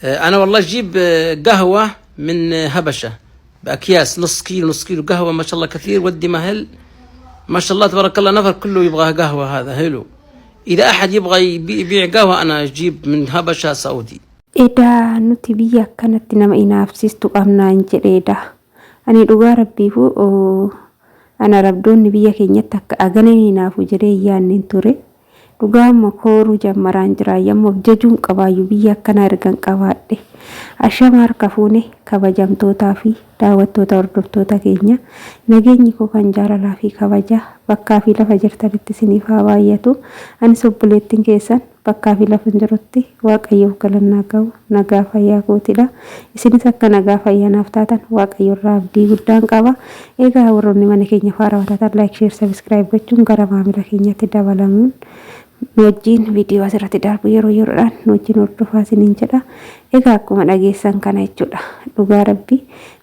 انا والله اجيب قهوه من هبشه باكياس نص كيلو نص كيلو قهوه ما شاء الله كثير ودي مهل ما شاء الله تبارك الله نفر كله يبغى قهوه هذا حلو اذا احد يبغى يبيع قهوه انا اجيب من هبشه سعودي. Edaa nuti biyya akkanatti nama inaafsistu qabnaan jedheeda. Ani dhugaa rabbiifu ana rabdoonni biyya keenyatti akka agana inaafu jedhee hin yaadnen ture. Dhugaa amma kooruu jammaraan jira yamma of jajuun qabaayyuu biyya akkanaa ergan qabaadhe. Ashama harka fuune kabajamtootaa fi daawwattoota hordoftoota keenya nageenyi koo kan jaalalaa fi kabajaa bakkaa fi lafa jirtanitti isiniif haa baay'atu. Anis obboleettiin keessan Bakkaa fi lafan jirutti Waaqayyoof galannaa ga'u nagaa fayyaa kootidha. Isinis akka nagaa fayyaa naaf taatan Waaqayyo irraa abdii guddaan qaba. Egaa warroonni mana keenya haarawaa taatan like, share, subscribe gochuun gara maamila keenyatti dabalamuun nu wajjin viidiyoo asirratti darbu yeroo yeroodhaan nu wajjin hordofaa isiniin jedha. Egaa akkuma dhageessan kana jechuudha. Dhugaa rabbi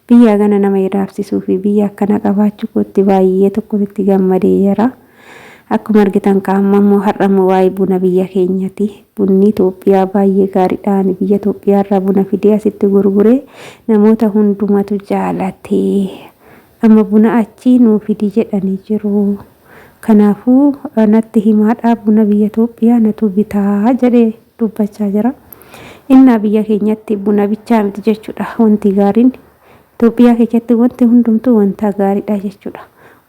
biyya gana nama hiraabsisuu fi biyya akkana qabaachuu kootti baay'ee tokko itti gammadee jira. Akkuma argitan kaa amma immoo har'a immoo waa'ee buna biyya keenyati. Bunni Itoophiyaa baay'ee gaariidha. Ani biyya Itoophiyaa irraa buna fidee asitti gurguree namoota hundumatu jaalate. Amma buna achii nuu fidi jedhanii jiru. Kanaafuu natti himaadhaa buna biyya Itoophiyaa natu bitaa jedhee dubbachaa jira. Innaa biyya keenyatti buna bichaa miti jechuudha wanti gaariin. Itoophiyaa keessatti wanti hundumtuu wanta gaariidha jechuudha.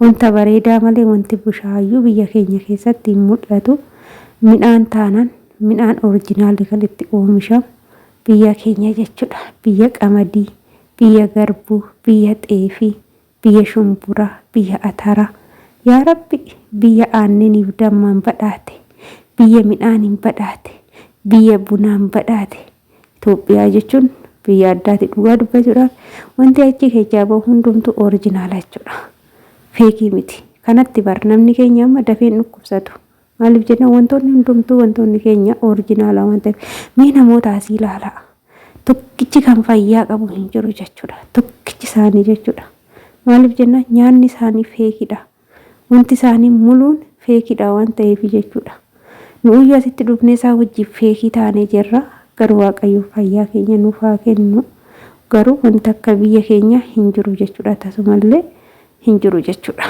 Wanta bareedaa malee wanti bushaayyuu biyya keenya keessatti hin mul'atu. Midhaan taanaan midhaan orijinaalli kan itti oomishamu biyya keenya jechuudha. Biyya qamadii, biyya garbuu, biyya xeefii, biyya shumburaa, biyya ataraa. Yaa Rabbi biyya aanneniif dammaan badhaate, biyya midhaaniin badhaate, biyya bunaan badhaate. Itoophiyaa jechuun biyya addaati dhugaa dubbachuudhaaf wanti achi keessaa bahu hundumtuu orijinaala jechuudha. Feekii miti. Kanatti bar namni keenya amma dafee hin dhukkubsatu. Maaliif jennaan wantoonni hundumtuu wantoonni keenya orijinaala waan ta'eef mee namoota asii ilaalaa. Tokkichi kan fayyaa qabu hin jiru jechuudha. Tokkichi isaanii jechuudha. Maaliif jennaan nyaanni isaanii feekidha. Wanti isaanii muluun feekidha waan ta'eef jechuudha. Nu'uyyuu asitti dhufnee isaa wajjin feekii taanee jirra. Garuu Waaqayyo fayyaa keenya nuuf haa kennu. Garuu wanti akka biyya keenya hin jiru jechuudha. Tasumallee hin jiru jechuudha.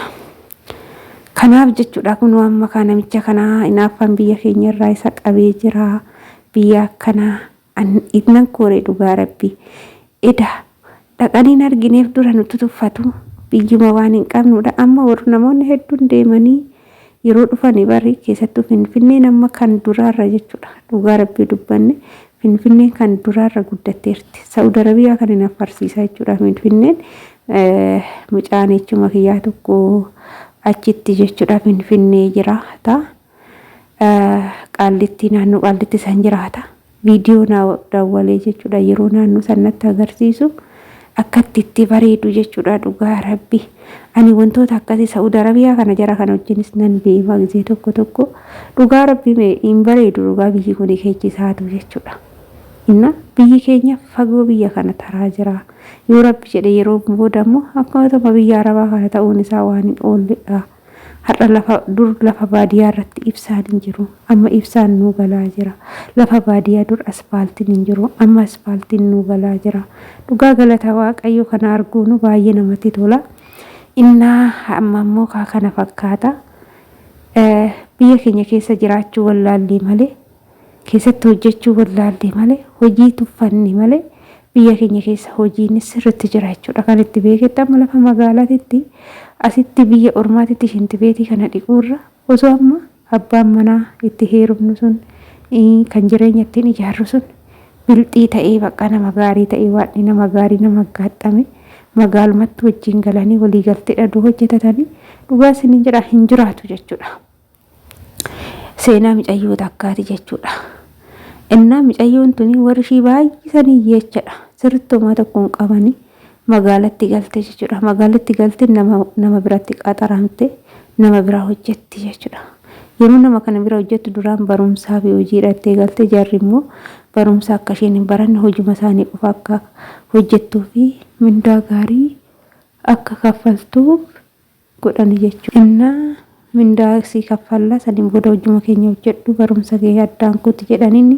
Kanaaf jechuudha kun amma kaa namicha kanaa hinaaffaan biyya keenya irraa isa qabee jira. Biyya akkanaa nan koore dhugaa rabbi. Eda dhaqanii hin argineef dura nutti tuffatu biyyuma waan hin qabnudha. Amma warri namoonni hedduun deemanii yeroo dhufani bari keessattuu Finfinneen amma kan duraarra jechuudha. Dhugaa rabbii dubbanne Finfinneen kan duraarra guddatteerti. Sa'ud Arabiyaa kan hin affarsiisa jechuudha Finfinneen. Mucaan jechuma kiyyaa tokko achitti jechuudha Finfinnee jiraata. Qaallittii naannoo Qaallitti san jiraata. Viidiyoo naa dawwalee jechuudha yeroo naannoo san natti agarsiisu akkatti itti bareedu jechuudha dhugaa rabbi. Ani wantoota akkasii Sa'ud Arabiyaa kana jara kana wajjinis nan deema gisee tokko tokko dhugaa rabbi mee hin bareedu dhugaa biyyi kun keechi isaatu jechuudha. Inna biyyi keenya fagoo biyya kana taraa jira. Yoo rabbi jedhe yeroo booda immoo akkuma biyya Arabaa kana ta'uun isaa waan hin oolledha. Har'a lafa dur lafa baadiyaa irratti ibsaan hin jiru. Amma ibsaan nuu galaa jira. Lafa baadiyaa dur aspaaltiin hin jiru. Amma aspaaltiin nuu galaa jira. Dhugaa galata Waaqayyo kana arguunu baay'ee namatti tola. Innaa amma immoo kaa kana fakkaata. Biyya keenya keessa jiraachuu wallaallee malee keessatti hojjechuu wallaallee malee hojii tuffanne malee biyya keenya keessa hojiinis sirriitti jira jechuudha. Kan itti beeketti amma lafa magaalaatitti asitti biyya ormaatitti shintibeetii kana dhiquurra osoo amma abbaan manaa itti heerumnu sun kan jireenya ittiin ijaarru sun bilxii ta'ee bakka nama gaarii ta'ee waaqni nama gaarii nama gaaxxame magaalumatti wajjin galanii walii galtee dhaduu hojjetatanii dhugaa isiniin jedha hin jiraatu jechuudha. Seenaa micayyoo takkaati jechuudha. Innaa micayyoon tuni warri ishii baay'isanii hiyyeechadha. Sirriitti homaa tokko hin qabani. Magaalatti galte jechuudha. Magaalatti galte nama nama biratti qaxaramte nama bira hojjetti jechuudha. Yeroo nama kana bira hojjettu duraan barumsaa fi hojii hidhattee galte jarri immoo barumsa akka isheen hin baranne hojuma isaanii qofa akka hojjettuu fi mindaa gaarii akka kaffaltuuf godhani jechuudha. Innaa mindaa sii kaffalla saniin booda hojjuma keenya hojjedhu barumsa kee addaan kuti jedhaniin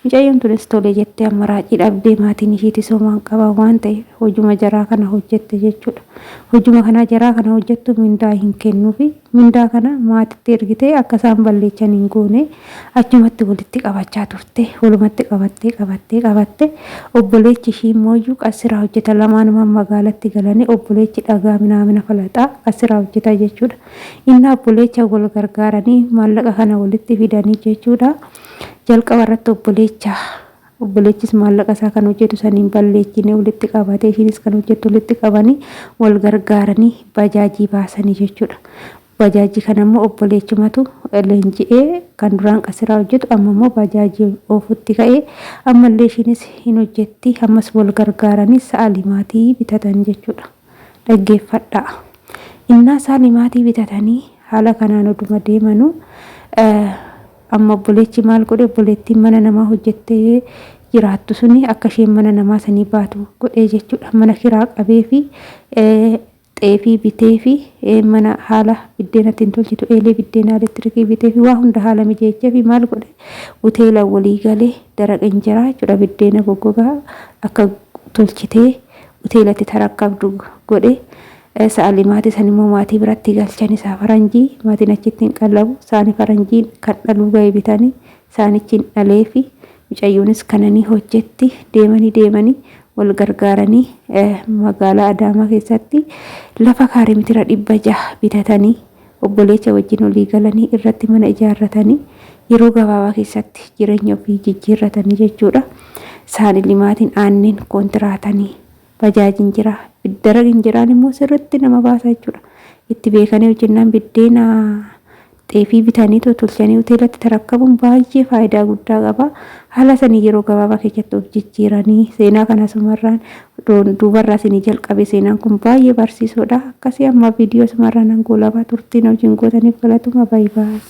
Mucayyoon tunis tole jettee amma raacii dhabdee maatiin ishiitis homaa hin qaban waan ta'eef hojuma jaraa kana hojjette jechuudha. Hojuma kana jaraa kana hojjettu mindaa hin kennuufi. Mindaa kana maatitti ergitee akka isaan balleechan hin goone achumatti walitti qabachaa turte. Walumatti qabattee qabattee qabatte obboleechi ishii immooyyuu qassiraa hojjeta lamaanumaan magaalatti galanii obboleechi dhagaa minaamina falaxaa qassiraa hojjeta jechuudha. Innaa obboleecha wal gargaaranii maallaqa kana walitti fidanii jechuudha. Jalqaba irratti obboleecha obboleechis maallaqa isaa kan hojjetu saniin balleechinee walitti qabatee ishiinis kan hojjettu walitti qabanii wal gargaaranii bajaajii baasanii jechuudha. Bajaajii kana immoo obboleechumatu leenji'ee kan duraan qasiraa hojjetu amma immoo bajaajii oofutti ka'ee ammallee ishiinis hin hojjetti ammas wal gargaaranii sa'a limaatii bitatan jechuudha. Dhaggeeffadhaa. Innaa sa'a limaatii bitatanii haala kanaan oduma deemanuu Amma obboleechi maal godhe obboleettiin mana namaa hojjettee jiraattu suni akka isheen mana namaa sanii baatu godhee jechuudha. Mana kiraa qabee fi xeefii bitee fi mana haala biddeena ittiin tolchitu eelee biddeenaa elektirikii bitee fi waa hunda haala mijeechee fi maal godhe hoteela walii galee daraqa injeraa jechuudha biddeena goggogaa akka tolchitee hoteelatti tarakkabdu godhe. Sa'a limaatii san immoo maatii biratti galchan isaa faranjii maatiin achitti hin qallabu saani faranjiin kan dhaluu gahe bitanii saanichi hin dhaleefi mucayyoonis kana ni hojjetti deemanii deemanii wal gargaaranii magaalaa Adaamaa keessatti lafa kaareemitira 600 bitatanii obboleecha wajjin olii galanii irratti mana ijaarratanii yeroo gabaabaa keessatti jireenya ofii jijjiirratanii jechuudha. Saani limaatiin aannen kontiraatanii Bajaajin jira. Darag injeraan immoo sirriitti nama baasa jechuudha. Itti beekanii hojjennaan biddeena xeefii bitanii tolchanii hoteelatti tarakkabuun baay'ee faayidaa guddaa qaba. Haala sanii yeroo gabaabaa keessatti of jijjiiranii seenaa kana sumarraan duubarraa isinii jalqabe seenaan kun baay'ee barsiisoodha. Akkasii amma viidiyoo sumarraan hangoolabaa turtiin wajjin gootaniif galatuma baay'ee.